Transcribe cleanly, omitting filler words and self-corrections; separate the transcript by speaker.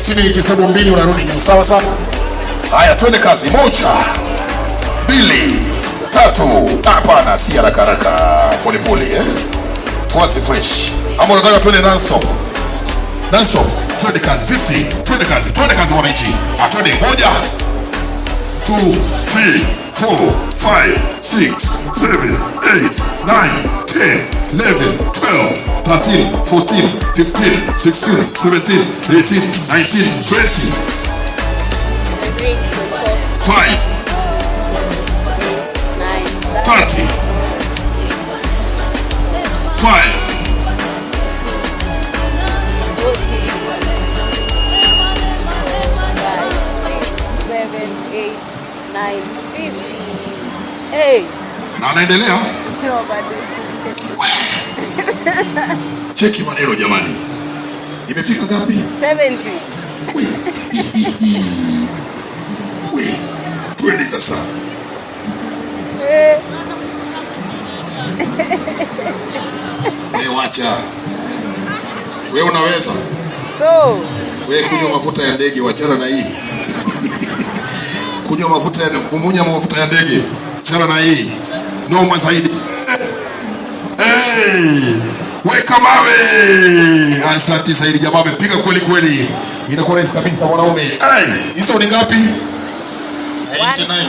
Speaker 1: Chini nikihesabu mbili unarudi juu, sawa sawa? Haya, twende kazi. Moja, mbili, tatu. Hapana, si haraka haraka, polepole eh? Tuanze fresh, ama unataka twende non stop? Non stop, twende kazi. 50, twende kazi, twende kazi wananchi. Ah, twende. Moja, 2, 3, 4, 5, 6, 7, 8, 9, 10, 11, 12, 13, 14, 15, 16, 17, 18, 19, 20,
Speaker 2: 3, 4,
Speaker 1: 5,
Speaker 2: 9,
Speaker 1: 30, 5,
Speaker 2: 40, 5, 6, 7, 8, 9, 50. Hey!
Speaker 1: Na anaendelea.
Speaker 2: No, bado.
Speaker 1: Cheki maneno jamani, imefika ngapi?
Speaker 2: 70.
Speaker 1: We, we, twende sasa.
Speaker 2: Eh,
Speaker 1: Wewe wacha, wewe unaweza.
Speaker 2: So,
Speaker 1: Wewe kunywa mafuta ya ndege, wachana na hii. Kunywa mafuta ya kumunya mafuta ya ndege, achana na hii. Noma zaidi. Hey, weka mawe. Asante zaidi jamaa, amepiga kweli kweli. Inakuwa rahisi kabisa mwanaume. Hey, hizo ni ngapi?
Speaker 3: 99.